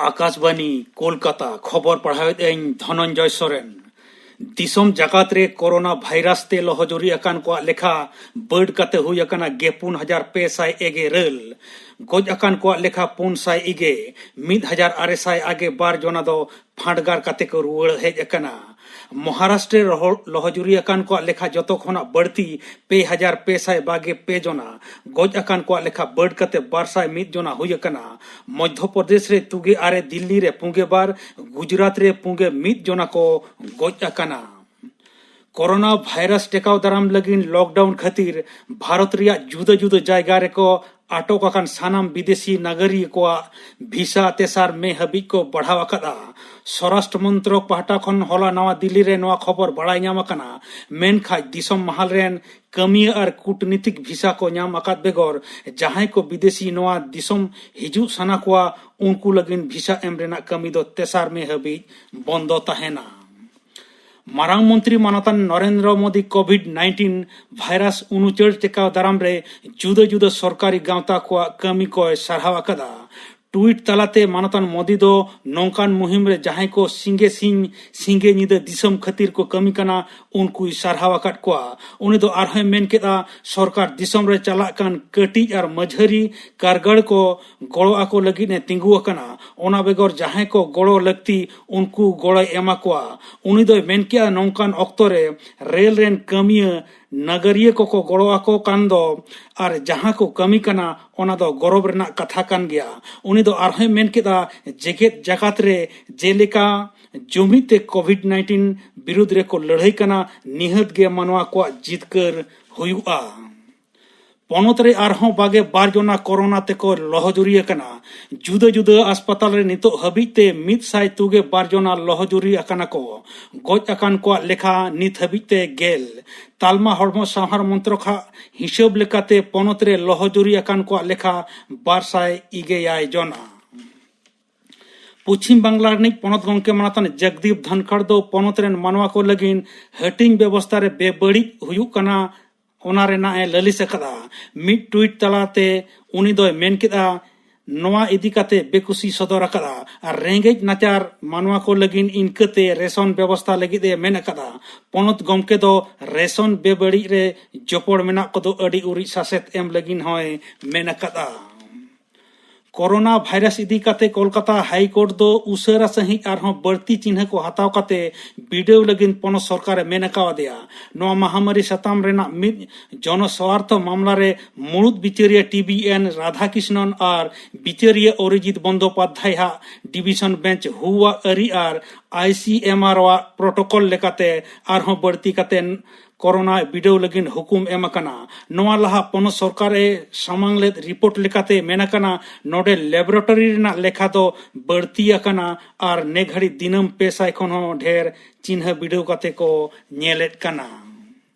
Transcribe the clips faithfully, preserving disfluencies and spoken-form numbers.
ᱟᱠᱟᱥᱵᱟᱱᱤ ᱠᱳᱞᱠᱟᱛᱟ, ᱠᱷᱚᱵᱚᱨ ᱯᱟᱲᱦᱟᱣᱮᱫ ᱟᱹᱧ ᱫᱷᱚᱱᱚᱱᱡᱚᱭ ᱥᱚᱨᱮᱱ᱾ ᱫᱤᱥᱚᱢ ᱡᱟᱠᱟᱛ ᱨᱮ ᱠᱳᱨᱳᱱᱟ ᱵᱷᱟᱭᱨᱟᱥ ᱛᱮ ᱞᱚᱦᱚᱡᱩᱨᱤ ᱟᱠᱟᱱ ᱠᱚᱣᱟᱜ ᱞᱮᱠᱷᱟ ᱵᱟᱹᱰ ᱠᱟᱛᱮ ᱦᱩᱭ ᱟᱠᱟᱱᱟ ᱜᱮᱯᱩᱱ ᱦᱟᱡᱟᱨ ᱯᱮ ᱥᱟᱭ ᱮᱜᱮ ᱨᱟᱹᱞ᱾ ᱜᱚᱡ ᱟᱠᱟᱱ ᱠᱚᱣᱟᱜ ᱞᱮᱠᱷᱟ ᱯᱩᱱ ᱥᱟᱭ ᱤᱜᱮ ᱢᱤᱫ ᱦᱟᱡᱟᱨ ᱟᱨᱮ ᱥᱟᱭ ᱟᱜᱮ ᱵᱟᱨ ᱡᱚᱱᱟ ᱫᱚ ᱯᱷᱟᱸᱰᱜᱟᱨ ᱠᱟᱛᱮ ᱠᱚ ᱨᱩᱣᱟᱹᱲ ᱦᱮᱡ ᱟᱠᱟᱱᱟ᱾ ᱢᱚᱦᱟᱨᱟᱥᱴᱨᱚ ᱨᱮ ᱨᱚᱦᱚ-, ᱞᱚᱦᱚᱡᱩᱨᱤ ᱟᱠᱟᱱ ᱠᱚᱣᱟᱜ ᱞᱮᱠᱷᱟ ᱡᱚᱛᱚ ᱠᱷᱚᱱᱟᱜ ᱵᱟᱹᱲᱛᱤ ᱯᱮ ᱦᱟᱡᱟᱨ ᱯᱮ ᱥᱟᱭ ᱵᱟᱜᱮ ᱯᱮ ᱡᱚᱱᱟ, ᱜᱚᱡ ᱟᱠᱟᱱ ᱠᱚᱣᱟᱜ ᱞᱮᱠᱷᱟ ᱵᱟᱹᱰ ᱠᱟᱛᱮ ᱵᱟᱨ ᱥᱟᱭ ᱢᱤᱫ ᱡᱚᱱᱟ ᱦᱩᱭ ᱟᱠᱟᱱᱟ᱾ ᱢᱚᱫᱷᱭᱚ ᱯᱨᱚᱫᱮᱥ ᱨᱮ ᱛᱩᱜᱮ ᱟᱨᱮ, ᱫᱤᱞᱞᱤ ᱨᱮ ᱯᱩᱜᱮ ᱵᱟᱨ, ᱜᱩᱡᱽᱨᱟᱴ ᱨᱮ ᱯᱩᱜᱮ ᱢᱤᱫ ᱡᱚᱱᱟ ᱠᱚ ᱜᱚᱡ ᱟᱠᱟᱱᱟ᱾ ᱠᱳᱨᱳᱱᱟ ᱵᱷᱟᱭᱨᱟᱥ ᱴᱮᱠᱟᱣ ᱫᱟᱨᱟᱢ ᱞᱟᱹᱜᱤᱫ ᱞᱚᱠᱰᱟᱣᱩᱱ ᱠᱷᱟᱹᱛᱤᱨ ᱵᱷᱟᱨᱚᱛ ᱨᱮᱭᱟᱜ ᱡᱩᱫᱟᱹ ᱡᱩᱫᱟᱹ ᱡᱟᱭᱜᱟ ᱨᱮᱠᱚ ᱟᱴᱚᱠ ᱟᱠᱟᱱ ᱥᱟᱱᱟᱢ ᱵᱤᱫᱮᱥᱤ ᱱᱟᱜᱟᱨᱤᱭᱟᱹ ᱠᱚᱣᱟᱜ ᱵᱷᱤᱥᱟ ᱛᱮᱥᱟᱨ ᱢᱮ ᱦᱟᱹᱵᱤᱡ ᱠᱚ ᱵᱟᱲᱦᱟᱣ ᱟᱠᱟᱫᱼᱟ᱾ ᱥᱚᱨᱟᱥᱴᱨᱚ ᱢᱚᱱᱛᱨᱚᱠ ᱯᱟᱦᱴᱟ ᱠᱷᱚᱱ ᱦᱚᱞᱟ ᱱᱟᱣᱟ ᱫᱤᱞᱞᱤ ᱨᱮ ᱱᱚᱣᱟ ᱠᱷᱚᱵᱚᱨ ᱵᱟᱲᱟᱭ ᱧᱟᱢ ᱟᱠᱟᱱᱟ᱾ ᱢᱮᱱᱠᱷᱟᱱ ᱫᱤᱥᱚᱢ ᱢᱟᱦᱟᱞ ᱨᱮᱱ ᱠᱟᱹᱢᱤᱭᱟᱹ ᱟᱨ ᱠᱩᱴᱱᱤᱛᱤᱠ ᱵᱷᱤᱥᱟ ᱠᱚ ᱧᱟᱢ ᱟᱠᱟᱫ ᱵᱮᱜᱚᱨ ᱡᱟᱦᱟᱸᱭ ᱠᱚ ᱵᱤᱫᱮᱥᱤ ᱱᱚᱣᱟ ᱫᱤᱥᱚᱢ ᱦᱤᱡᱩᱜ ᱥᱟᱱᱟ ᱠᱚᱣᱟ, ᱩᱱᱠᱩ ᱞᱟᱹᱜᱤᱫ ᱵᱷᱤᱥᱟ ᱮᱢ ᱨᱮᱱᱟᱜ ᱠᱟᱹᱢᱤ ᱫᱚ ᱛᱮᱥᱟᱨ ᱢᱮ ᱦᱟᱹᱵᱤᱡ ᱵᱚᱱᱫᱚ ᱛᱟᱦᱮᱱᱟ᱾ ᱢᱟᱨᱟᱝ ᱢᱚᱱᱛᱨᱤ ᱢᱟᱱᱚᱛᱟᱱ Narendra Modi covid nineteen virus ᱩᱱᱩᱪᱟᱹᱲ ᱴᱮᱠᱟᱣ ᱫᱟᱨᱟᱢ ᱨᱮ ᱡᱩᱫᱟᱹ ᱡᱩᱫᱟᱹ ᱥᱚᱨᱠᱟᱨᱤ ᱜᱟᱶᱛᱟ ᱠᱚᱣᱟᱜ ᱠᱟᱹᱢᱤ ᱠᱚᱭ ᱥᱟᱨᱦᱟᱣ ᱟᱠᱟᱫᱟ᱾ ᱴᱩᱭᱤᱴ ᱛᱟᱞᱟᱛᱮ ᱢᱟᱱᱚᱛᱟᱱ ᱢᱳᱫᱤ ᱫᱚ ᱱᱚᱝᱠᱟᱱ ᱢᱩᱦᱤᱢ ᱨᱮ ᱡᱟᱦᱟᱸᱭ ᱠᱚ ᱥᱤᱸᱜᱮ ᱥᱤᱧ ᱥᱤᱸᱜᱮ ᱧᱤᱫᱟᱹ ᱫᱤᱥᱚᱢ ᱠᱷᱟᱹᱛᱤᱨ ᱠᱚ ᱠᱟᱹᱢᱤ ᱠᱟᱱᱟ, ᱩᱱᱠᱩᱭ ᱥᱟᱨᱦᱟᱣ ᱟᱠᱟᱫ ᱠᱚᱣᱟ᱾ ᱩᱱᱤ ᱫᱚ ᱟᱨᱦᱚᱸᱭ ᱢᱮᱱ ᱠᱮᱫᱼᱟ, ᱥᱚᱨᱠᱟᱨ ᱫᱤᱥᱚᱢ ᱨᱮ ᱪᱟᱞᱟᱜ ᱠᱟᱱ ᱠᱟᱹᱴᱤᱡ ᱟᱨ ᱢᱟᱹᱡᱷᱟᱹᱨᱤ ᱠᱟᱨᱜᱟᱲ ᱠᱚ ᱜᱚᱲᱚ ᱟᱠᱚ ᱞᱟᱹᱜᱤᱫ ᱮ ᱛᱤᱸᱜᱩ ᱟᱠᱟᱱᱟ᱾ ᱚᱱᱟ ᱵᱮᱜᱚᱨ ᱡᱟᱦᱟᱸᱭ ᱠᱚ ᱜᱚᱲᱚ ᱞᱟᱹᱠᱛᱤ, ᱩᱱᱠᱩ ᱜᱚᱲᱚᱭ ᱮᱢᱟ ᱠᱚᱣᱟ᱾ ᱩᱱᱤ ᱫᱚᱭ ᱢᱮᱱ ᱠᱮᱜᱼᱟ, ᱱᱚᱝᱠᱟᱱ ᱚᱠᱛᱚ ᱨᱮ ᱨᱮᱞ ᱨᱮᱱ ᱠᱟᱹᱢᱤᱭᱟᱹ ᱱᱟᱜᱟᱨᱤᱭᱟᱹ ᱠᱚᱠᱚ ᱜᱚᱲᱚ ᱟᱠᱚ ᱠᱟᱱ ᱫᱚ ᱟᱨ ᱡᱟᱦᱟᱸ ᱠᱚ ᱠᱟᱹᱢᱤ ᱠᱟᱱᱟ, ᱚᱱᱟ ᱫᱚ ᱜᱚᱨᱚᱵᱽ ᱨᱮᱱᱟᱜ ᱠᱟᱛᱷᱟ ᱠᱟᱱ ᱜᱮᱭᱟ᱾ ᱩᱱᱤ ᱫᱚ ᱟᱨᱦᱚᱸᱭ ᱢᱮᱱ ᱠᱮᱫᱟ, ᱡᱮᱜᱮᱛ ᱡᱟᱠᱟᱛ ᱨᱮ ᱡᱮᱞᱮᱠᱟ ᱡᱩᱢᱤᱫ ᱛᱮ ᱠᱳᱵᱷᱤᱰ ᱱᱟᱭᱤᱱᱴᱤᱱ ᱵᱤᱨᱩᱫᱽ ᱨᱮᱠᱚ ᱞᱟᱹᱲᱦᱟᱹᱭ ᱠᱟᱱᱟ, ᱱᱤᱦᱟᱹᱛ ᱜᱮ ᱢᱟᱱᱣᱟ ᱠᱚᱣᱟᱜ ᱡᱤᱛᱠᱟᱹᱨ ᱦᱩᱭᱩᱜᱼᱟ᱾ ᱯᱚᱱᱚᱛ ᱨᱮ ᱟᱨᱦᱚᱸ ᱵᱟᱜᱮ ᱵᱟᱨ ᱡᱚᱱᱟ ᱠᱳᱨᱳᱱᱟ ᱛᱮᱠᱚ ᱞᱚᱦᱚᱡᱩᱨᱤ ᱟᱠᱟᱱᱟ᱾ ᱡᱩᱫᱟᱹ ᱡᱩᱫᱟᱹ ᱟᱥᱯᱟᱛᱟᱞ ᱨᱮ ᱱᱤᱛᱚᱜ ᱦᱟᱹᱵᱤᱡ ᱛᱮ ᱢᱤᱫ ᱥᱟᱭ ᱛᱩᱜᱮ ᱵᱟᱨ ᱡᱚᱱᱟ ᱞᱚᱦᱚᱡᱩᱨᱤ ᱟᱠᱟᱱᱟ ᱠᱚ᱾ ᱜᱚᱡ ᱟᱠᱟᱱ ᱠᱚᱣᱟᱜ ᱞᱮᱠᱷᱟ ᱱᱤᱛ ᱦᱟᱹᱵᱤᱡ ᱛᱮ ᱜᱮᱞ᱾ ᱛᱟᱞᱢᱟ ᱦᱚᱲᱢᱚ ᱥᱟᱶᱦᱟᱨ ᱢᱚᱱᱛᱨᱚᱠ ᱟᱜ ᱦᱤᱥᱟᱹᱵ ᱞᱮᱠᱟᱛᱮ ᱯᱚᱱᱚᱛ ᱨᱮ ᱞᱚᱦᱚᱡᱩᱨᱤ ᱟᱠᱟᱱ ᱠᱚᱣᱟᱜ ᱞᱮᱠᱷᱟ ᱵᱟᱨ ᱥᱟᱭ ᱤᱜᱮᱭᱟᱭ ᱡᱚᱱᱟ᱾ ᱯᱚᱪᱷᱤᱢ ᱵᱟᱝᱞᱟ ᱨᱤᱱᱤᱡ ᱯᱚᱱᱚᱛ ᱜᱚᱢᱠᱮ ᱢᱟᱱᱚᱛᱟᱱ ᱡᱚᱜᱽᱫᱤᱯ ᱫᱷᱟᱱᱠᱷᱟᱲ ᱫᱚ ᱯᱚᱱᱚᱛ ᱨᱮᱱ ᱢᱟᱱᱣᱟ ᱠᱚ ᱞᱟᱹᱜᱤᱫ ᱦᱟᱹᱴᱤᱧ ᱵᱮᱵᱚᱥᱛᱷᱟ ᱨᱮ ᱵᱮᱵᱟᱹᱲᱤᱡ ᱦᱩᱭᱩᱜ ᱠᱟᱱᱟ, ᱚᱱᱟ ᱨᱮᱱᱟᱜ ᱮ ᱞᱟᱹᱞᱤᱥ ᱟᱠᱟᱫᱟ᱾ ᱢᱤᱫ ᱴᱩᱭᱤᱴ ᱛᱟᱞᱟᱛᱮ ᱩᱱᱤ ᱫᱚᱭ ᱢᱮᱱ ᱠᱮᱫᱼᱟ, ᱱᱚᱣᱟ ᱤᱫᱤ ᱠᱟᱛᱮ ᱵᱮᱠᱩᱥᱤ ᱥᱚᱫᱚᱨ ᱟᱠᱟᱫᱼᱟ᱾ ᱟᱨ ᱨᱮᱸᱜᱮᱡ ᱱᱟᱪᱟᱨ ᱢᱟᱱᱣᱟ ᱠᱚ ᱞᱟᱹᱜᱤᱫ ᱤᱱᱠᱟᱹᱛᱮ ᱨᱮᱥᱚᱱ ᱵᱮᱵᱚᱥᱛᱷᱟ ᱞᱟᱹᱜᱤᱫ ᱮ ᱢᱮᱱ ᱟᱠᱟᱫᱼᱟ᱾ ᱯᱚᱱᱚᱛ ᱜᱚᱢᱠᱮ ᱫᱚ ᱨᱮᱥᱚᱱ ᱵᱮᱵᱟᱹᱲᱤᱡ ᱨᱮ ᱡᱚᱯᱚᱲ ᱢᱮᱱᱟᱜ ᱠᱚᱫᱚ ᱟᱹᱰᱤ ᱩᱨᱤᱡ ᱥᱟᱥᱮᱛ ᱮᱢ ᱞᱟᱹᱜᱤᱫ ᱦᱚᱸᱭ ᱢᱮᱱ ᱟᱠᱟᱫᱼᱟ᱾ ᱠᱳᱨᱳᱱᱟ ᱵᱷᱟᱭᱨᱟᱥ ᱤᱫᱤ ᱠᱟᱛᱮ ᱠᱳᱞᱠᱟᱛᱟ ᱦᱟᱭ ᱠᱳᱨᱴ ᱫᱚ ᱩᱥᱟᱹᱨᱟ ᱥᱟᱺᱦᱤᱡ ᱟᱨᱦᱚᱸ ᱵᱟᱹᱲᱛᱤ ᱪᱤᱱᱦᱟᱹ ᱠᱚ ᱦᱟᱛᱟᱣ ᱠᱟᱛᱮ ᱵᱤᱰᱟᱹᱣ ᱞᱟᱹᱜᱤᱫ ᱯᱚᱱᱚᱛ ᱥᱚᱨᱠᱟᱨ ᱮ ᱢᱮᱱ ᱟᱠᱟᱣᱟᱫᱮᱭᱟ᱾ ᱱᱚᱣᱟ ᱢᱟᱦᱟᱢᱟᱨᱤ ᱥᱟᱛᱟᱢ ᱨᱮᱱᱟᱜ ᱢᱤᱫ ᱡᱚᱱᱚ ᱥᱣᱟᱨᱛᱷᱚ ᱢᱟᱢᱞᱟ ᱨᱮ ᱢᱩᱲᱩᱫ ᱵᱤᱪᱟᱹᱨᱤᱭᱟᱹ ᱴᱤ ᱵᱤ ᱮᱱ ᱨᱟᱫᱷᱟᱠᱨᱤᱥᱱᱚᱱ ᱟᱨ ᱵᱤᱪᱟᱹᱨᱤᱭᱟᱹ ᱚᱨᱤᱡᱤᱛ ᱵᱚᱱᱫᱳᱯᱟᱫᱷᱭᱟᱭ ᱦᱟᱜ ᱰᱤᱵᱤᱥᱚᱱ ᱵᱮᱧᱪ ᱦᱩᱣᱟ ᱟᱹᱨᱤ ᱟᱨ ᱟᱭ ᱥᱤ ᱮᱢ ᱟᱨ ᱟᱜ ᱯᱨᱚᱴᱳᱠᱚᱞ ᱞᱮᱠᱟᱛᱮ ᱟᱨᱦᱚᱸ ᱵᱟᱹᱲᱛᱤ ᱠᱟᱛᱮ ᱠᱳᱨᱳᱱᱟ ᱵᱤᱰᱟᱹᱣ ᱞᱟᱹᱜᱤᱫ ᱦᱩᱠᱩᱢ ᱮᱢ ᱟᱠᱟᱱᱟ᱾ ᱱᱚᱣᱟ ᱞᱟᱦᱟ ᱯᱚᱱᱚᱛ ᱥᱚᱨᱠᱟᱨ ᱮ ᱥᱟᱢᱟᱝ ᱞᱮᱫ ᱨᱤᱯᱳᱨᱴ ᱞᱮᱠᱟᱛᱮ ᱢᱮᱱ ᱟᱠᱟᱱᱟ, ᱱᱚᱰᱮ ᱞᱮᱵᱚᱨᱮᱴᱚᱨᱤ ᱨᱮᱱᱟᱜ ᱞᱮᱠᱷᱟ ᱫᱚ ᱵᱟᱹᱲᱛᱤ ᱟᱠᱟᱱᱟ ᱟᱨ ᱱᱮ ᱜᱷᱟᱹᱲᱤᱡ ᱫᱤᱱᱟᱹᱢ ᱯᱮ ᱥᱟᱭ ᱠᱷᱚᱱ ᱦᱚᱸ ᱰᱷᱮᱨ ᱪᱤᱱᱦᱟᱹ ᱵᱤᱰᱟᱹᱣ ᱠᱟᱛᱮ ᱠᱚ ᱧᱮᱞᱮᱫ ᱠᱟᱱᱟ᱾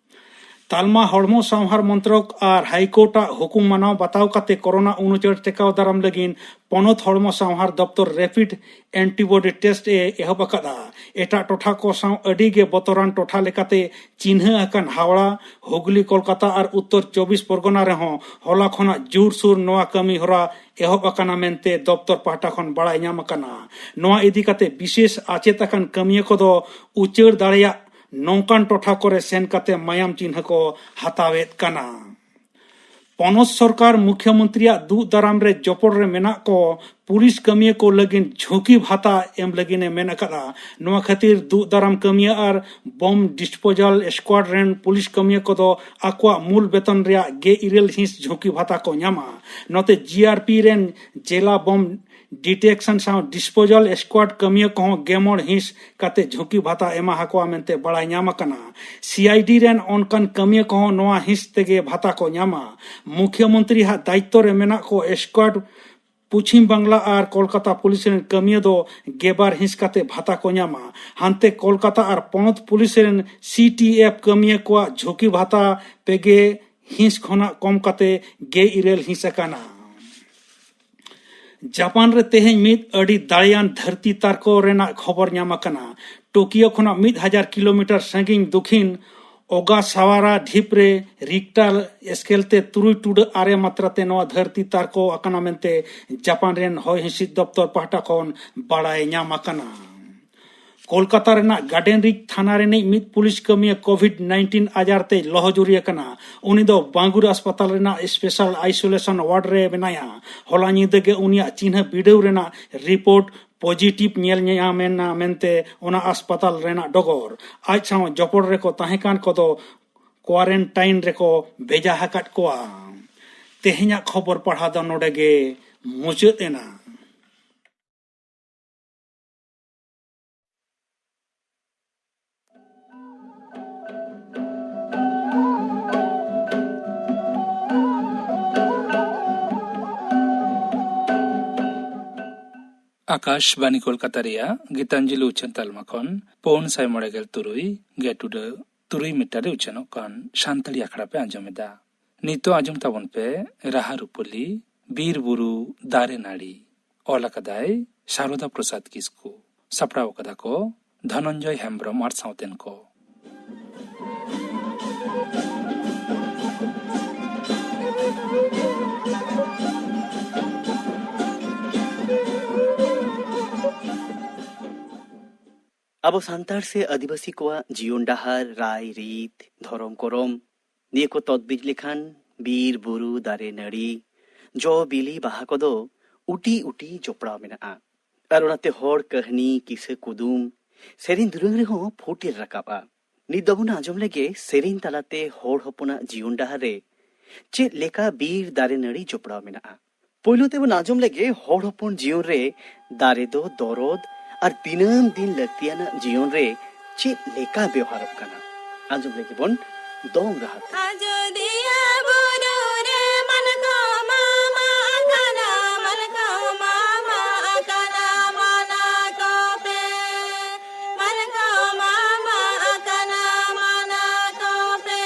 ᱛᱟᱞᱢᱟ ᱦᱚᱲᱢᱚ ᱥᱟᱶᱦᱟᱨ ᱢᱚᱱᱛᱨᱚᱠ ᱟᱨ ᱦᱟᱭᱠᱳᱨᱴ ᱟᱜ ᱦᱩᱠᱩᱢ ᱢᱟᱱᱟᱣ ᱵᱟᱛᱟᱣ ᱠᱟᱛᱮ ᱠᱳᱨᱳᱱᱟ ᱩᱱᱩᱪᱟᱹᱲ ᱴᱮᱠᱟᱣ ᱫᱟᱨᱟᱢ ᱞᱟᱹᱜᱤᱫ ᱯᱚᱱᱚᱛ ᱦᱚᱲᱢᱚ ᱥᱟᱶᱦᱟᱨ ᱫᱚᱯᱛᱚᱨ ᱨᱮᱯᱤᱰ ᱮᱱᱴᱤᱵᱚᱰᱤ ᱴᱮᱥᱴ ᱮ ᱮᱦᱚᱵ ᱟᱠᱟᱫᱼᱟ᱾ ᱮᱴᱟᱜ ᱴᱚᱴᱷᱟ ᱠᱚ ᱥᱟᱶ ᱟᱹᱰᱤ ᱜᱮ ᱵᱚᱛᱚᱨᱟᱱ ᱴᱚᱴᱷᱟ ᱞᱮᱠᱟᱛᱮ ᱪᱤᱱᱦᱟᱹ ᱟᱠᱟᱱ ᱦᱟᱣᱲᱟ, ᱦᱩᱜᱽᱞᱤ, ᱠᱳᱞᱠᱟᱛᱟ ᱟᱨ ᱩᱛᱛᱚᱨ ᱪᱚᱵᱵᱤᱥ ᱯᱚᱨᱜᱚᱱᱟ ᱨᱮᱦᱚᱸ ᱦᱚᱞᱟ ᱠᱷᱚᱱᱟᱜ ᱡᱳᱨᱥᱳᱨ ᱱᱚᱣᱟ ᱠᱟᱹᱢᱤ ᱦᱚᱨᱟ ᱮᱦᱚᱵ ᱟᱠᱟᱱᱟ ᱢᱮᱱᱛᱮ ᱫᱚᱯᱛᱚᱨ ᱯᱟᱦᱴᱟ ᱠᱷᱚᱱ ᱵᱟᱲᱟᱭ ᱧᱟᱢ ᱟᱠᱟᱱᱟ᱾ ᱱᱚᱣᱟ ᱤᱫᱤ ᱠᱟᱛᱮ ᱵᱤᱥᱮᱥ ᱟᱪᱮᱛ ᱟᱠᱟᱱ ᱠᱟᱹᱢᱤᱭᱟᱹ ᱠᱚᱫᱚ ᱩᱪᱟᱹᱲ ᱫᱟᱲᱮᱭᱟᱜ ᱱᱚᱝᱠᱟᱱ ᱴᱚᱴᱷᱟ ᱠᱚᱨᱮ ᱥᱮᱱ ᱠᱟᱛᱮ ᱢᱟᱭᱟᱢ ᱪᱤᱱᱦᱟᱹ ᱠᱚ ᱦᱟᱛᱟᱣᱮᱫ ᱠᱟᱱᱟ᱾ ᱯᱚᱱᱚᱛ ᱥᱚᱨᱠᱟᱨ ᱢᱩᱠᱷᱭᱚᱢᱚᱱᱛᱨᱤᱭᱟᱜ ᱫᱩᱜ ᱫᱟᱨᱟᱢ ᱨᱮ ᱡᱚᱯᱚᱲ ᱨᱮ ᱢᱮᱱᱟᱜ ᱠᱚ ᱯᱩᱞᱤᱥ ᱠᱟᱹᱢᱤᱭᱟᱹ ᱠᱚ ᱞᱟᱹᱜᱤᱫ ᱡᱷᱩᱸᱠᱤ ᱵᱷᱟᱛᱟ ᱮᱢ ᱞᱟᱹᱜᱤᱫ ᱮ ᱢᱮᱱ ᱟᱠᱟᱫᱼᱟ᱾ ᱱᱚᱣᱟ ᱠᱷᱟᱹᱛᱤᱨ ᱫᱩᱜ ᱫᱟᱨᱟᱢ ᱠᱟᱹᱢᱤᱭᱟᱹ ᱟᱨ ᱵᱚᱢ ᱰᱤᱥᱯᱳᱡᱟᱞ ᱥᱠᱣᱟᱰ ᱨᱮᱱ ᱯᱩᱞᱤᱥ ᱠᱟᱹᱢᱤᱭᱟᱹ ᱠᱚᱫᱚ ᱟᱠᱚᱣᱟᱜ ᱢᱩᱞ ᱵᱮᱛᱚᱱ ᱨᱮᱭᱟᱜ ᱜᱮ ᱤᱨᱟᱹᱞ ᱦᱤᱸᱥ ᱡᱷᱩᱸᱠᱤ ᱵᱷᱟᱛᱟ ᱠᱚ ᱧᱟᱢᱟ᱾ ᱱᱚᱛᱮ ᱡᱤ ᱟᱨ ᱯᱤ ᱨᱮᱱ ᱡᱮᱞᱟ ᱵᱚᱢ ᱰᱤᱴᱮᱠᱥᱚᱱ ᱥᱟᱶ ᱰᱤᱥᱯᱳᱡᱟᱞ ᱥᱠᱣᱟᱰ ᱠᱟᱹᱢᱤᱭᱟᱹ ᱠᱚᱦᱚᱸ ᱜᱮ ᱢᱚᱬ ᱦᱤᱸᱥ ᱠᱟᱛᱮ ᱡᱷᱩᱸᱠᱤ ᱵᱷᱟᱛᱟ ᱮᱢᱟ ᱟᱠᱚᱣᱟ ᱢᱮᱱᱛᱮ ᱵᱟᱲᱟᱭ ᱧᱟᱢ ᱟᱠᱟᱱᱟ᱾ ᱥᱤ ᱟᱭ ᱰᱤ ᱨᱮᱱ ᱚᱱᱠᱟᱱ ᱠᱟᱹᱢᱤᱭᱟᱹ ᱠᱚᱦᱚᱸ ᱱᱚᱣᱟ ᱦᱤᱸᱥ ᱛᱮᱜᱮ ᱵᱷᱟᱛᱟ ᱠᱚ ᱧᱟᱢᱟ᱾ ᱢᱩᱠᱷᱭᱚᱢᱚᱱᱛᱨᱤ ᱦᱟᱜ ᱫᱟᱭᱤᱛᱛᱚ ᱨᱮ ᱢᱮᱱᱟᱜ ᱠᱚ ᱥᱠᱣᱟᱰ ᱯᱚᱪᱷᱤᱢ ᱵᱟᱝᱞᱟ ᱟᱨ ᱠᱳᱞᱠᱟᱛᱟ ᱯᱩᱞᱤᱥ ᱨᱮᱱ ᱠᱟᱹᱢᱤᱭᱟᱹ ᱫᱚ ᱜᱮᱵᱟᱨ ᱦᱤᱸᱥ ᱠᱟᱛᱮ ᱵᱷᱟᱛᱟ ᱠᱚ ᱧᱟᱢᱟ᱾ ᱦᱟᱱᱛᱮ ᱠᱳᱞᱠᱟᱛᱟ ᱟᱨ ᱯᱚᱱᱚᱛ ᱯᱩᱞᱤᱥ ᱨᱮᱱ ᱥᱤ ᱴᱤ ᱮᱯᱷ ᱠᱟᱹᱢᱤᱭᱟᱹ ᱠᱚᱣᱟᱜ ᱡᱷᱩᱸᱠᱤ ᱵᱷᱟᱛᱟ ᱯᱮᱜᱮ ᱦᱤᱸᱥ ᱠᱷᱚᱱᱟᱜ ᱠᱚᱢ ᱠᱟᱛᱮ ᱜᱮ ᱤᱨᱟᱹᱞ ᱦᱤᱸᱥ ᱟᱠᱟᱱᱟ᱾ ᱡᱟᱯᱟᱱ ᱨᱮ ᱛᱮᱦᱮᱧ ᱢᱤᱫ ᱟᱹᱰᱤ ᱫᱟᱲᱮᱭᱟᱱ ᱫᱷᱟᱹᱨᱛᱤ ᱛᱟᱨᱠᱚ ᱨᱮᱱᱟᱜ ᱠᱷᱚᱵᱚᱨ ᱧᱟᱢ ᱟᱠᱟᱱᱟ᱾ ᱴᱳᱠᱤᱭᱳ ᱠᱷᱚᱱᱟᱜ ᱢᱤᱫ ᱦᱟᱡᱟᱨ ᱠᱤᱞᱳᱢᱤᱴᱟᱨ ᱥᱟᱺᱜᱤᱧ ᱫᱚᱠᱷᱤᱱ ᱳᱜᱟᱥᱟᱣᱟᱨᱟ ᱰᱷᱤᱯ ᱨᱮ ᱨᱤᱠᱴᱟᱨ ᱥᱠᱮᱞ ᱛᱮ ᱛᱩᱨᱩᱭ ᱴᱩᱰᱟᱹᱜ ᱟᱨᱮ ᱢᱟᱛᱨᱟ ᱛᱮ ᱱᱚᱣᱟ ᱫᱷᱟᱹᱨᱛᱤ ᱛᱟᱨᱠᱚ ᱟᱠᱟᱱᱟ ᱢᱮᱱᱛᱮ ᱡᱟᱯᱟᱱ ᱨᱮᱱ ᱦᱚᱭ ᱦᱤᱸᱥᱤᱫ ᱫᱚᱯᱛᱚᱨ ᱯᱟᱦᱴᱟ ᱠᱷᱚᱱ ᱵᱟᱲᱟᱭ ᱧᱟᱢ ᱟᱠᱟᱱᱟ᱾ ᱠᱳᱞᱠᱟᱛᱟ ᱨᱮᱱᱟᱜ ᱜᱟᱨᱰᱮᱱ ᱨᱤᱡᱽ ᱛᱷᱟᱱᱟ ᱨᱤᱱᱤᱡ ᱢᱤᱫ ᱯᱩᱞᱤᱥ ᱠᱟᱹᱢᱤᱭᱟᱹ ᱠᱳᱵᱷᱤᱰ ᱱᱟᱭᱤᱱᱴᱤᱱ ᱟᱡᱟᱨ ᱛᱮᱭ ᱞᱚᱦᱚᱡᱩᱨᱤ ᱟᱠᱟᱱᱟ᱾ ᱩᱱᱤ ᱫᱚ ᱵᱟᱝᱜᱩᱨ ᱦᱟᱥᱯᱟᱛᱟᱞ ᱨᱮᱱᱟᱜ ᱥᱯᱮᱥᱟᱞ ᱟᱭᱥᱳᱞᱮᱥᱚᱱ ᱣᱟᱨᱰ ᱨᱮ ᱢᱮᱱᱟᱭᱟ᱾ ᱦᱚᱞᱟ ᱧᱤᱫᱟᱹ ᱜᱮ ᱩᱱᱤᱭᱟᱜ ᱪᱤᱱᱦᱟᱹ ᱵᱤᱰᱟᱹᱣ ᱨᱮᱱᱟᱜ ᱨᱤᱯᱳᱨᱴ ᱯᱚᱡᱤᱴᱤᱵᱷ ᱧᱮᱞ ᱧᱟᱢ ᱮᱱᱟ ᱢᱮᱱᱛᱮ ᱚᱱᱟ ᱦᱟᱥᱯᱟᱛᱟᱞ ᱨᱮᱱᱟᱜ ᱰᱚᱜᱚᱨ᱾ ᱟᱡ ᱥᱟᱶ ᱡᱚᱯᱚᱲ ᱨᱮᱠᱚ ᱛᱟᱦᱮᱸ ᱠᱟᱱ ᱠᱚᱫᱚ ᱠᱣᱟᱨᱮᱱᱴᱟᱭᱤᱱ ᱨᱮᱠᱚ ᱵᱷᱮᱡᱟ ᱟᱠᱟᱫ ᱠᱚᱣᱟ᱾ ᱛᱮᱦᱮᱧᱟᱜ ᱠᱷᱚᱵᱚᱨ ᱯᱟᱲᱦᱟᱣ ᱫᱚ ᱱᱚᱰᱮ ᱜᱮ ᱢᱩᱪᱟᱹᱫ ᱮᱱᱟ᱾ ᱟᱠᱟᱥᱵᱟᱱᱤ ᱠᱳᱞᱠᱟᱛᱟ ᱨᱮᱭᱟᱜ ᱜᱤᱛᱟᱧᱡᱚᱞᱤ ᱩᱪᱷᱟᱹᱱ ᱛᱟᱞᱢᱟ ᱠᱷᱚᱱ ᱯᱩᱱ ᱥᱟᱭ ᱢᱚᱬᱮ ᱜᱮᱞ ᱛᱩᱨᱩᱭ ᱜᱮᱴᱩᱰᱟᱹ ᱛᱩᱨᱩᱭ ᱢᱤᱴᱟᱨ ᱨᱮ ᱩᱪᱷᱟᱹᱱᱚᱜ ᱠᱟᱱ ᱥᱟᱱᱛᱟᱲᱤ ᱟᱠᱷᱲᱟ ᱯᱮ ᱟᱸᱡᱚᱢ ᱮᱫᱟ᱾ ᱱᱤᱛᱚᱜ ᱟᱸᱡᱚᱢ ᱛᱟᱵᱚᱱ ᱯᱮ ᱨᱟᱦᱟ ᱨᱩᱯᱟᱹᱞᱤ, ᱵᱤᱨ ᱵᱩᱨᱩ ᱫᱟᱨᱮ ᱱᱟᱹᱲᱤ᱾ ᱚᱞ ᱟᱠᱟᱫᱟᱭ ᱥᱟᱨᱚᱫᱟ ᱯᱨᱚᱥᱟᱫᱽ ᱠᱤᱥᱠᱩ᱾ ᱥᱟᱯᱲᱟᱣ ᱟᱠᱟᱫᱟ ᱠᱚ ᱫᱷᱚᱱᱚᱱᱡᱚᱭ ᱦᱮᱢᱵᱽᱨᱚᱢ ᱟᱨ ᱥᱟᱶᱛᱮᱱ ᱠᱚ᱾ ᱟᱵᱚ ᱥᱟᱱᱛᱟᱲ ᱥᱮ ᱟᱹᱫᱤᱵᱟᱹᱥᱤ ᱠᱚᱣᱟᱜ ᱡᱤᱭᱚᱱ ᱰᱟᱦᱟᱨ, ᱨᱟᱭ ᱨᱤᱛ, ᱫᱷᱚᱨᱚᱢ ᱠᱚᱨᱚᱢ, ᱱᱤᱭᱟᱹ ᱠᱚ ᱛᱚᱛᱵᱤᱡ ᱞᱮᱠᱷᱟᱱ ᱵᱤᱨ ᱵᱩᱨᱩ ᱫᱟᱨᱮ ᱱᱟᱹᱲᱤ, ᱡᱚ ᱵᱤᱞᱤ ᱵᱟᱦᱟ ᱠᱚᱫᱚ ᱩᱴᱤ ᱩᱴᱤ ᱡᱚᱯᱲᱟᱣ ᱢᱮᱱᱟᱜᱼᱟ᱾ ᱟᱨ ᱚᱱᱟᱛᱮ ᱦᱚᱲ ᱠᱟᱹᱦᱱᱤ, ᱠᱤᱥᱟᱹ ᱠᱩᱫᱩᱢ, ᱥᱮᱨᱮᱧ ᱫᱩᱨᱟᱹᱝ ᱨᱮᱦᱚᱸ ᱯᱷᱩᱴᱮᱞ ᱨᱟᱠᱟᱵᱼᱟ᱾ ᱱᱤᱛ ᱫᱚᱵᱚᱱ ᱟᱸᱡᱚᱢ ᱞᱮᱜᱮ ᱥᱮᱨᱮᱧ ᱛᱟᱞᱟᱛᱮ ᱦᱚᱲ ᱦᱚᱯᱚᱱᱟᱜ ᱡᱤᱭᱚᱱ ᱰᱟᱦᱟᱨ ᱨᱮ ᱪᱮᱫ ᱞᱮᱠᱟ ᱵᱤᱨ ᱫᱟᱨᱮ ᱱᱟᱹᱲᱤ ᱡᱚᱯᱲᱟᱣ ᱢᱮᱱᱟᱜᱼᱟ᱾ ᱯᱳᱭᱞᱳ ᱛᱮᱵᱚᱱ ᱟᱸᱡᱚᱢ ᱞᱮᱜᱮ ᱦᱚᱲ ᱦᱚᱯᱚᱱ ᱡᱤᱭᱚᱱ ᱨᱮ ᱫᱟᱨᱮ ᱫᱚ ᱫᱚᱨᱚᱫ ᱟᱨ ᱫᱤᱱᱟᱹᱢ ᱫᱤᱱ ᱞᱟᱹᱠᱛᱤᱭᱟᱱᱟᱜ ᱡᱤᱭᱚᱱ ᱨᱮ ᱪᱮᱫ ᱞᱮᱠᱟ ᱵᱮᱣᱦᱟᱨᱚᱜ ᱠᱟᱱᱟ᱾ ᱟᱸᱡᱚᱢ ᱞᱮᱜᱮ ᱵᱚᱱ ᱫᱚᱝ ᱨᱟᱦᱟ ᱛᱮ᱾ ᱟᱡᱚᱫᱤᱭᱟᱹ ᱵᱩᱨᱩ ᱨᱮ ᱢᱟᱱᱠᱚ ᱢᱟᱢᱟ ᱟᱠᱟᱱᱟ, ᱢᱟᱱᱠᱚ ᱢᱟᱢᱟ ᱟᱠᱟᱱᱟ, ᱢᱟᱱᱟ ᱠᱚᱯᱮ᱾ ᱢᱟᱱᱠᱚ ᱢᱟᱢᱟ ᱟᱠᱟᱱᱟ, ᱢᱟᱱᱟ ᱠᱚᱯᱮ᱾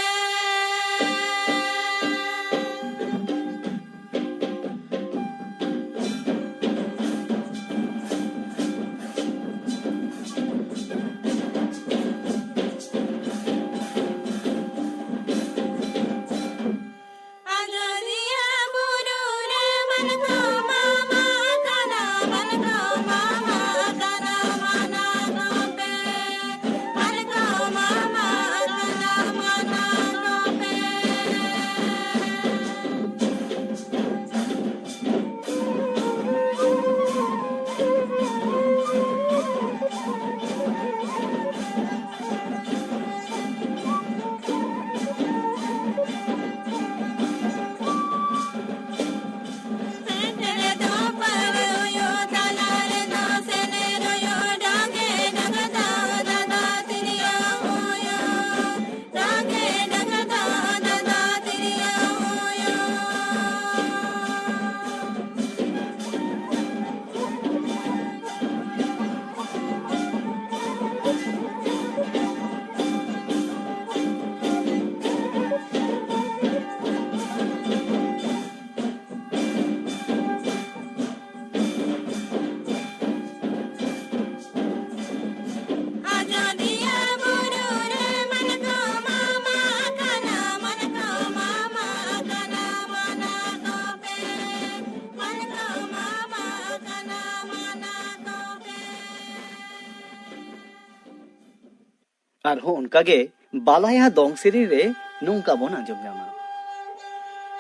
ᱟᱨᱦᱚᱸ ᱚᱱᱠᱟᱜᱮ ᱵᱟᱞᱟᱭᱟ ᱫᱚᱝ ᱥᱮᱨᱮᱧ ᱨᱮ ᱱᱚᱝᱠᱟ ᱵᱚᱱ ᱟᱸᱡᱚᱢ ᱧᱟᱢᱟ᱾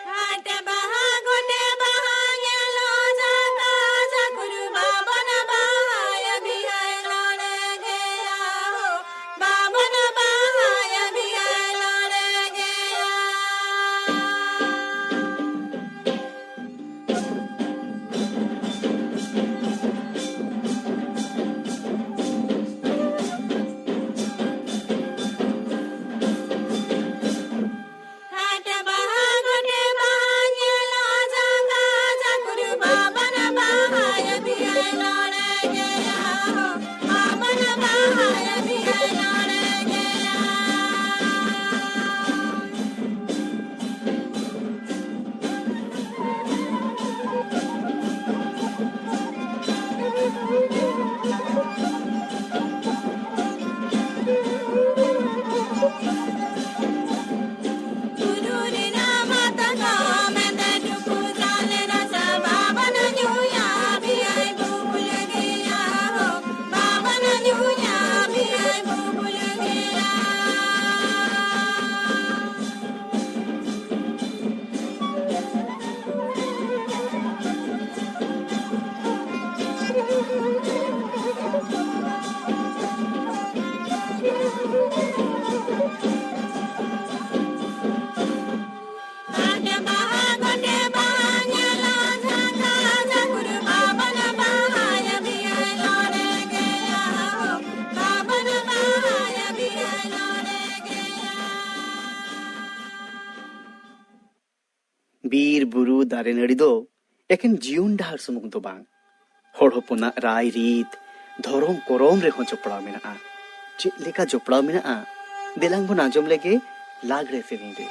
ᱦᱟᱴ ᱵᱟᱦᱟ ᱜᱚᱴᱮ ᱵᱟᱦᱟ ᱧᱮᱞᱚᱜ ᱡᱟᱠᱟ ᱡᱟᱠᱩᱨ ᱵᱟᱵᱚᱱ ᱵᱟᱦᱟᱭᱟ ᱵᱤᱦᱟᱭ ᱱᱚᱰᱮ ᱜᱮᱭᱟ ᱦᱳ, ᱵᱟᱵᱚᱱ ᱵᱟᱦᱟᱭᱟ ᱵᱤᱦᱟᱭ ᱱᱚᱰᱮ ᱜᱮᱭᱟ᱾ ᱦᱟᱴ ᱵᱟᱦᱟ ᱜᱚᱴᱮ ᱵᱟᱦᱟ ᱧᱮᱞᱚᱜ ᱡᱟᱠᱟ ᱡᱟᱠᱩᱨ ᱵᱟᱵᱚᱱ ᱵᱟᱦᱟᱭᱟ ᱵᱤᱦᱟᱭ ᱱᱚᱰᱮ ᱜᱮᱭᱟ ᱦᱳ, ᱵᱟᱵᱚᱱ ᱵᱟᱦᱟᱭᱟ ᱵᱤᱦᱟᱭ ᱱᱚᱰᱮ ᱜᱮᱭᱟ᱾ ᱵᱤᱨ ᱵᱩᱨᱩ ᱫᱟᱨᱮ ᱱᱟᱹᱲᱤ ᱫᱚ ᱮᱠᱮᱱ ᱡᱤᱭᱚᱱ ᱰᱟᱦᱟᱨ ᱥᱩᱢᱩᱝ ᱫᱚ ᱵᱟᱝ, ᱦᱚᱲ ᱦᱚᱯᱚᱱᱟᱜ ᱨᱟᱭ ᱨᱤᱛ, ᱫᱷᱚᱨᱚᱢ ᱠᱚᱨᱚᱢ ᱨᱮᱦᱚᱸ ᱡᱚᱯᱲᱟᱣ ᱢᱮᱱᱟᱜᱼᱟ᱾ ᱪᱮᱫ ᱞᱮᱠᱟ ᱡᱚᱯᱲᱟᱣ ᱢᱮᱱᱟᱜᱼᱟ, ᱫᱮᱞᱟᱝ ᱵᱚᱱ ᱟᱸᱡᱚᱢ ᱞᱮᱜᱮ ᱞᱟᱜᱽᱲᱮ ᱥᱮᱨᱮᱧ ᱨᱮ᱾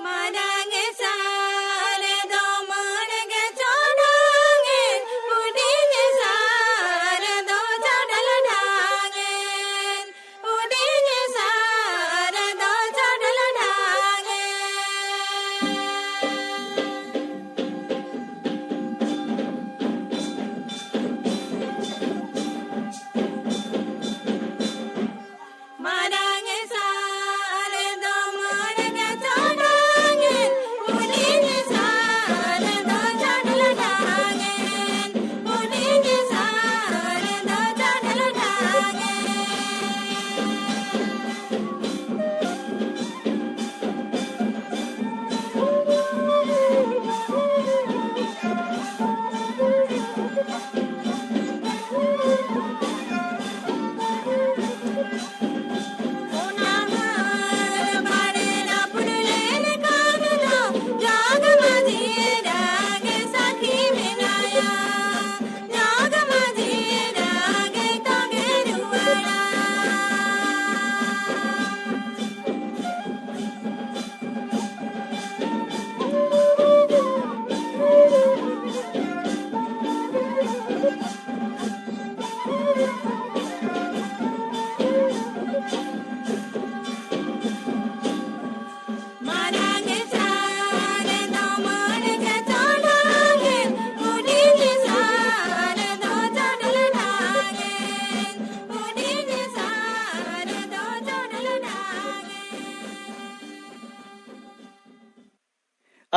ᱢᱟᱨᱟᱝ ᱥᱟᱨ ᱫᱚ ᱢᱟᱹᱬᱜᱮ ᱪᱚᱰᱚᱝ ᱮᱱ, ᱦᱩᱰᱤᱧ ᱥᱟᱨ ᱫᱚ ᱪᱟᱰᱚᱞ ᱰᱷᱟᱝ ᱮᱱ, ᱦᱩᱰᱤᱧ ᱥᱟᱨ ᱫᱚ ᱪᱟᱰᱚᱞ ᱰᱷᱟᱝ ᱮᱱ᱾ ᱢᱟᱨᱟᱝ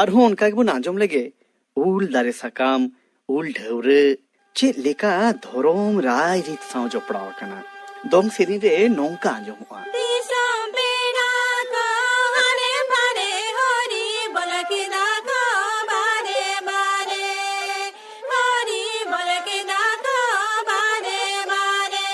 ᱟᱨᱦᱚᱸ ᱚᱱᱠᱟ ᱜᱮᱵᱚᱱ ᱟᱸᱡᱚᱢ ᱞᱮᱜᱮ, ᱩᱞ ᱫᱟᱨᱮ ᱥᱟᱠᱟᱢ, ᱩᱞ ᱰᱷᱟᱹᱣᱨᱟᱹᱜ, ᱪᱮᱫ ᱞᱮᱠᱟ ᱫᱷᱚᱨᱚᱢ ᱨᱟᱭ ᱨᱤᱛ ᱥᱟᱶ ᱡᱚᱯᱲᱟᱣ ᱟᱠᱟᱱᱟ᱾ ᱫᱚᱝ ᱥᱮᱨᱮᱧ ᱨᱮ ᱱᱚᱝᱠᱟ ᱟᱸᱡᱚᱢᱚᱜᱼᱟ᱾ ᱫᱤᱥᱚᱢ ᱯᱮᱲᱟ ᱠᱚ ᱦᱟᱱᱮ ᱯᱷᱟᱱᱮ ᱦᱚᱨᱤ ᱵᱚᱞ ᱠᱮᱫᱟ ᱠᱚ ᱵᱟᱨᱮ ᱵᱟᱨᱮ, ᱦᱚᱨᱤ ᱵᱚᱞ ᱠᱮᱫᱟ ᱠᱚ ᱵᱟᱨᱮ ᱵᱟᱨᱮ᱾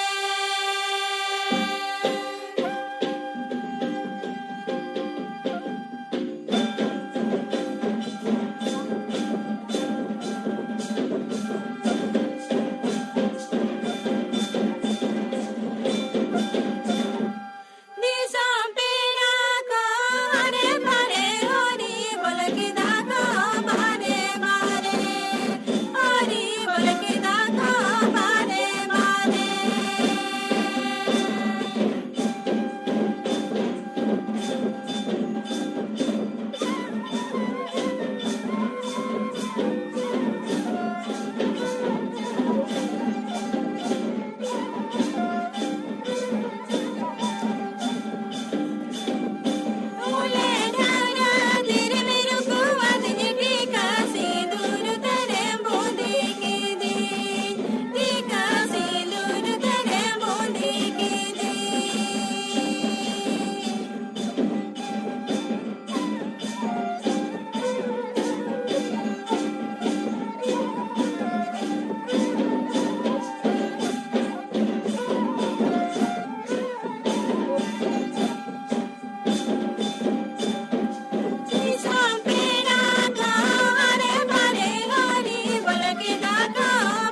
ᱫᱤᱥᱚᱢ ᱯᱮᱲᱟ ᱠᱚ ᱦᱟᱱᱮ ᱯᱷᱟᱱᱮ ᱦᱚᱨᱤ ᱵᱚᱞ ᱠᱮᱫᱟ ᱠᱚ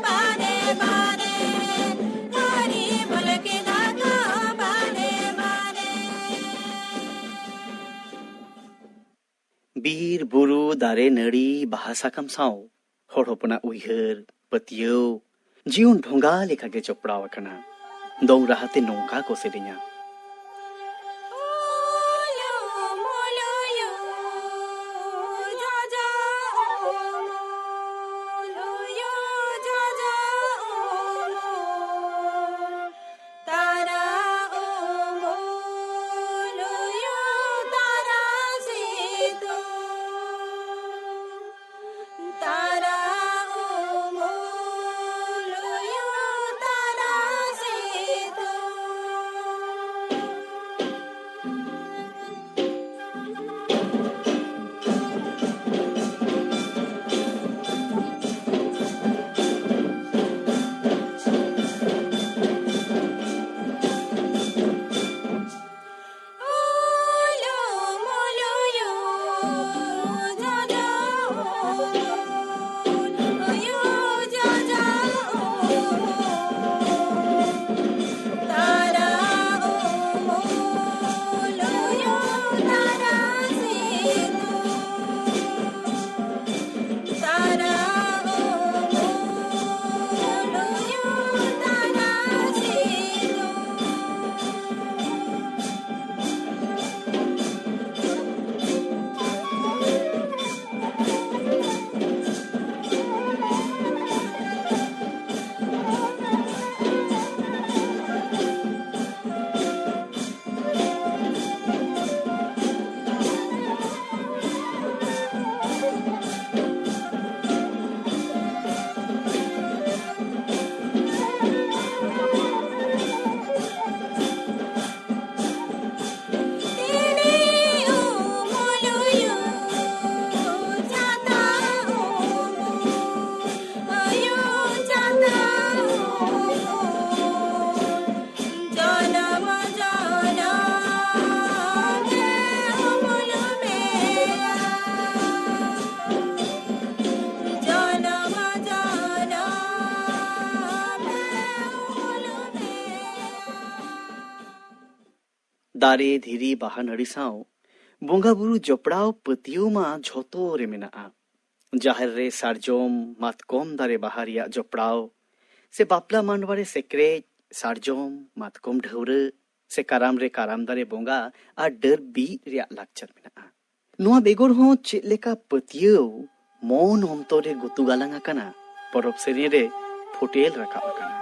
ᱵᱟᱨᱮ ᱵᱟᱨᱮ, ᱦᱚᱨᱤ ᱵᱚᱞ ᱠᱮᱫᱟ ᱠᱚ ᱵᱟᱨᱮ ᱵᱟᱨᱮ᱾ ᱵᱤᱨ, ᱵᱩᱨᱩ, ᱫᱟᱨᱮ, ᱱᱟᱹᱲᱤ, ᱵᱟᱦᱟ, ᱥᱟᱠᱟᱢ ᱥᱟᱶ ᱦᱚᱲ ᱦᱚᱯᱚᱱᱟᱜ ᱩᱭᱦᱟᱹᱨ, ᱯᱟᱹᱛᱭᱟᱹᱣ, ᱡᱤᱭᱚᱱ ᱰᱷᱚᱸᱜᱟ ᱞᱮᱠᱟᱜᱮ ᱡᱚᱯᱲᱟᱣ ᱟᱠᱟᱱᱟ᱾ ᱫᱚᱝ ᱨᱟᱦᱟᱛᱮ ᱱᱚᱝᱠᱟ ᱠᱚ ᱥᱮᱨᱮᱧᱟ᱾ ᱛᱟᱨᱟ ᱩᱢᱩᱞ ᱩᱭᱩ ᱛᱟᱨᱟ ᱥᱤᱛᱩᱝ᱾ ᱫᱟᱨᱮ, ᱫᱷᱤᱨᱤ, ᱵᱟᱦᱟ, ᱱᱟᱹᱲᱤ ᱥᱟᱶ ᱵᱚᱸᱜᱟ ᱵᱩᱨᱩ ᱡᱚᱯᱲᱟᱣ ᱯᱟᱹᱛᱭᱟᱹᱣ ᱢᱟ ᱡᱷᱚᱛᱚ ᱨᱮ ᱢᱮᱱᱟᱜᱼᱟ᱾ ᱡᱟᱦᱮᱨ ᱨᱮ ᱥᱟᱨᱡᱚᱢ, ᱢᱟᱛᱠᱚᱢ ᱫᱟᱨᱮ ᱵᱟᱦᱟ ᱨᱮᱭᱟᱜ ᱡᱚᱯᱲᱟᱣ ᱥᱮ ᱵᱟᱯᱞᱟ ᱢᱟᱰᱣᱟ ᱨᱮ ᱥᱮᱠᱨᱮᱡ, ᱥᱟᱨᱡᱚᱢ, ᱢᱟᱛᱠᱚᱢ ᱰᱷᱟᱹᱣᱨᱟᱹᱜ ᱥᱮ ᱠᱟᱨᱟᱢ ᱨᱮ ᱠᱟᱨᱟᱢ ᱫᱟᱨᱮ ᱵᱚᱸᱜᱟ ᱟᱨ ᱰᱟᱹᱨ ᱵᱤᱫ ᱨᱮᱭᱟᱜ ᱞᱟᱠᱪᱟᱨ ᱢᱮᱱᱟᱜᱼᱟ᱾ ᱱᱚᱣᱟ ᱵᱮᱜᱚᱨ ᱦᱚᱸ ᱪᱮᱫ ᱞᱮᱠᱟ ᱯᱟᱹᱛᱭᱟᱹᱣ ᱢᱚᱱ ᱚᱱᱛᱚᱨ ᱨᱮ ᱜᱩᱛᱩ ᱜᱟᱞᱟᱝ ᱟᱠᱟᱱᱟ, ᱯᱚᱨᱚᱵᱽ ᱥᱮᱨᱮᱧ ᱨᱮ ᱯᱷᱩᱴᱮᱞ ᱨᱟᱠᱟᱵ ᱟᱠᱟᱱᱟ᱾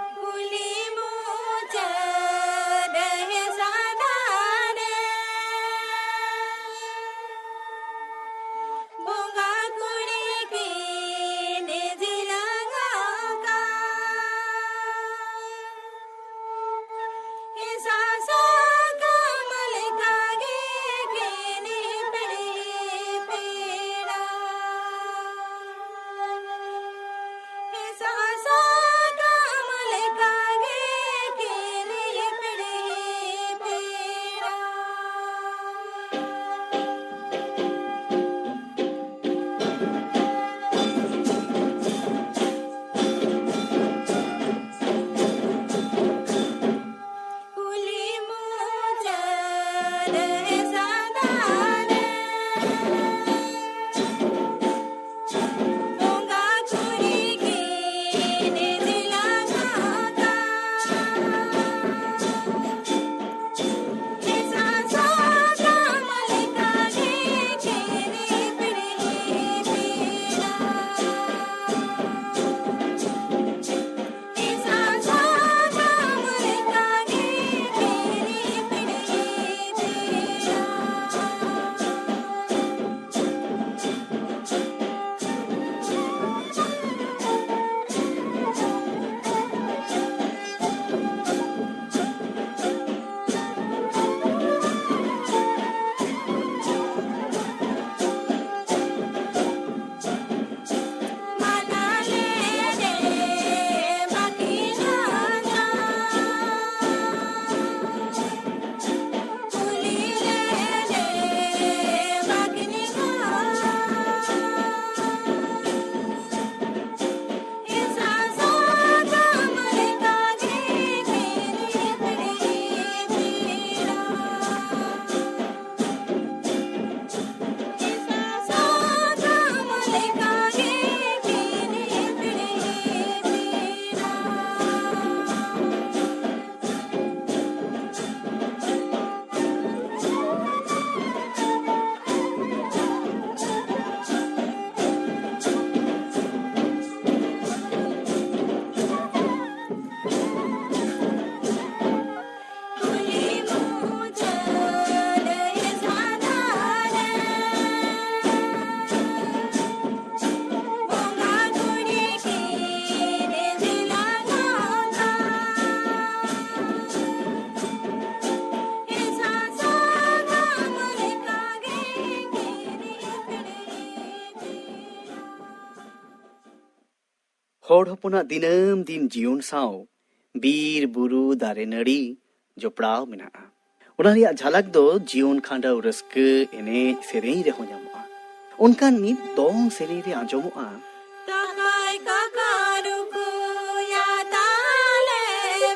ᱦᱚᱲ ᱦᱚᱯᱚᱱᱟᱜ ᱫᱤᱱᱟᱹᱢ ᱫᱤᱱ ᱡᱤᱭᱚᱱ ᱥᱟᱶ ᱵᱤᱨ ᱵᱩᱨᱩ ᱫᱟᱨᱮ ᱱᱟᱹᱲᱤ ᱡᱚᱯᱲᱟᱣ ᱢᱮᱱᱟᱜᱼᱟ᱾ ᱚᱱᱟ ᱨᱮᱭᱟᱜ ᱡᱷᱟᱞᱟᱠ ᱫᱚ ᱡᱤᱭᱚᱱ ᱠᱷᱟᱸᱰᱟᱣ ᱨᱟᱹᱥᱠᱟᱹ, ᱮᱱᱮᱡ ᱥᱮᱨᱮᱧ ᱨᱮᱦᱚᱸ ᱧᱟᱢᱚᱜᱼᱟ᱾ ᱚᱱᱠᱟᱱ ᱢᱤᱫ ᱫᱚᱝ ᱥᱮᱨᱮᱧ ᱨᱮ ᱟᱸᱡᱚᱢᱚᱜᱼᱟ᱾ ᱛᱟᱠᱟᱭ ᱠᱟᱠᱟ ᱨᱩᱠᱩᱭᱟ ᱛᱟᱞᱮ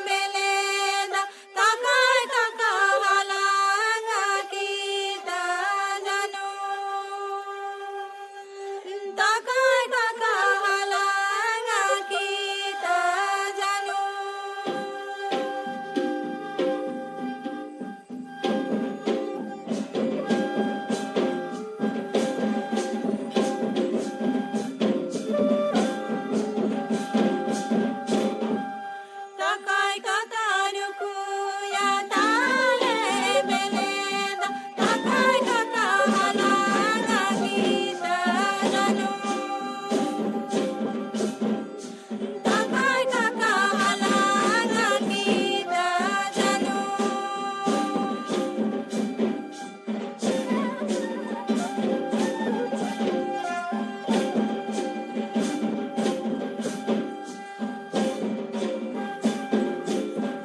ᱵᱮᱞᱮᱫᱟ, ᱛᱟᱠᱟᱭ ᱠᱟᱠᱟ ᱦᱟᱞᱟᱝᱟ ᱠᱤᱛᱟᱹ ᱡᱟᱹᱱᱩᱢ᱾ ᱛᱟᱠᱟᱭ ᱠᱟᱠᱟ ᱦᱟᱞᱟᱝᱟ ᱠᱤᱛᱟᱹ ᱡᱟᱹᱱᱩᱢ᱾ ᱛᱟᱠᱟᱭ ᱠᱟᱠᱟ ᱨᱩᱠᱩᱭᱟ ᱛᱟᱞᱮ ᱵᱮᱞᱮᱫᱟ, ᱛᱟᱠᱟᱭ ᱠᱟᱠᱟ ᱦᱟᱞᱟᱝᱟ ᱠᱤᱛᱟᱹ ᱡᱟᱹᱱᱩᱢ᱾ ᱛᱟᱠᱟᱭ ᱠᱟᱠᱟ ᱦᱟᱞᱟᱝᱟ ᱠᱤᱛᱟᱹ ᱡᱟᱹᱱᱩᱢ᱾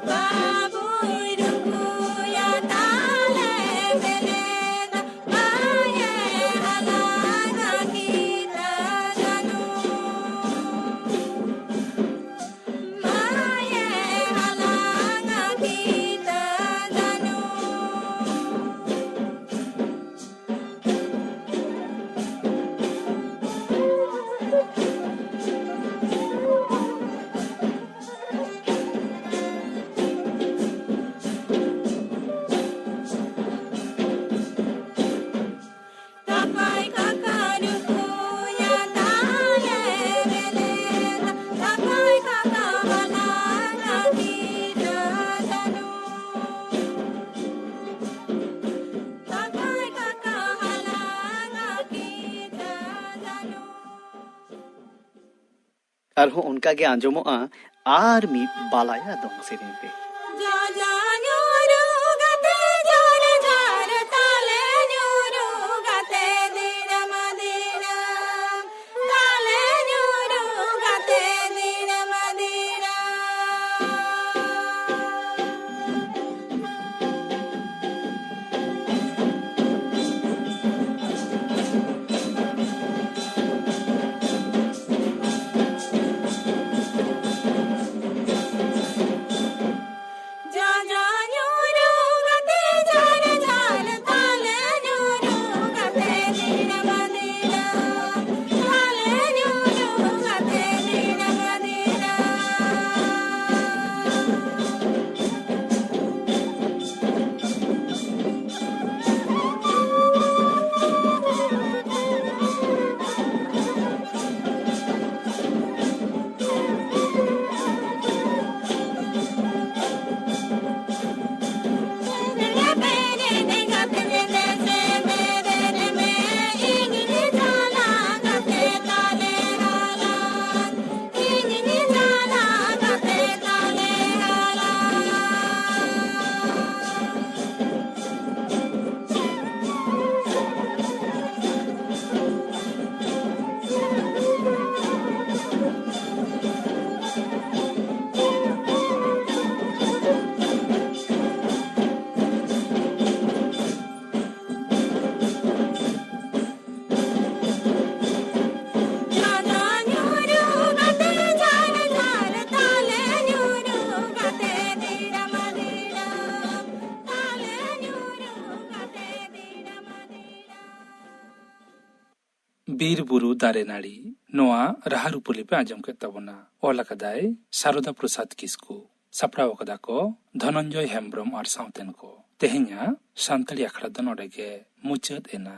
ᱵᱟᱹᱵᱩᱭ ᱨᱩᱠᱩᱭᱟ ᱛᱟᱞᱮ ᱵᱮᱞᱮᱫᱟ, ᱢᱟᱭᱮ ᱦᱟᱞᱟᱝᱟ ᱠᱤᱛᱟᱹ ᱡᱟᱹᱱᱩᱢ᱾ ᱢᱟᱭᱮ ᱦᱟᱞᱟᱝᱟ ᱠᱤᱛᱟᱹ ᱡᱟᱹᱱᱩᱢ᱾ ᱛᱟᱠᱟᱭ ᱠᱟᱠᱟ ᱨᱩᱠᱩᱭᱟ ᱛᱟᱞᱮ ᱵᱮᱞᱮᱫᱟ, ᱛᱟᱠᱟᱭ ᱠᱟᱠᱟ ᱦᱟᱞᱟᱝᱟ ᱠᱤᱛᱟᱹ ᱡᱟᱹᱱᱩᱢ᱾ ᱛᱟᱠᱟᱭ ᱠᱟᱠᱟ ᱦᱟᱞᱟᱝᱟ ᱠᱤᱛᱟᱹ ᱡᱟᱹᱱᱩᱢ᱾ ᱟᱨᱦᱚᱸ ᱚᱱᱠᱟ ᱜᱮ ᱟᱸᱡᱚᱢᱚᱜᱼᱟ ᱟᱨ ᱢᱤᱫ ᱵᱟᱞᱟᱭᱟ ᱫᱚᱝ ᱥᱮᱨᱮᱧ ᱨᱮ᱾ ᱡᱚᱡᱚ ᱧᱩᱨᱩ ᱠᱟᱛᱮ ᱡᱚᱨ ᱡᱚᱨ ᱛᱟᱞᱮ ᱧᱩᱨᱩ ᱠᱟᱛᱮ ᱫᱤᱱᱟᱹᱢ ᱫᱤᱱᱟᱹᱢ ᱛᱟᱞᱮ ᱧᱩᱨᱩ ᱠᱟᱛᱮ ᱵᱤᱨ ᱵᱩᱨᱩ ᱫᱟᱨᱮ ᱱᱟᱹᱲᱤ᱾ ᱱᱚᱣᱟ ᱨᱟᱦᱟ ᱨᱩᱯᱟᱹᱞᱤ ᱯᱮ ᱟᱸᱡᱚᱢ ᱠᱮᱫ ᱛᱟᱵᱚᱱᱟ᱾ ᱚᱞ ᱟᱠᱟᱫᱟᱭ ᱥᱟᱨᱚᱫᱟ ᱯᱨᱚᱥᱟᱫᱽ ᱠᱤᱥᱠᱩ᱾ ᱥᱟᱯᱲᱟᱣ ᱟᱠᱟᱫᱟ ᱠᱚ ᱫᱷᱚᱱᱚᱱᱡᱚᱭ ᱦᱮᱢᱵᱽᱨᱚᱢ ᱟᱨ ᱥᱟᱶᱛᱮᱱ ᱠᱚ᱾ ᱛᱮᱦᱮᱧᱟᱜ ᱥᱟᱱᱛᱟᱲᱤ ᱟᱠᱷᱲᱟ ᱫᱚ ᱱᱚᱰᱮ ᱜᱮ ᱢᱩᱪᱟᱹᱫ ᱮᱱᱟ᱾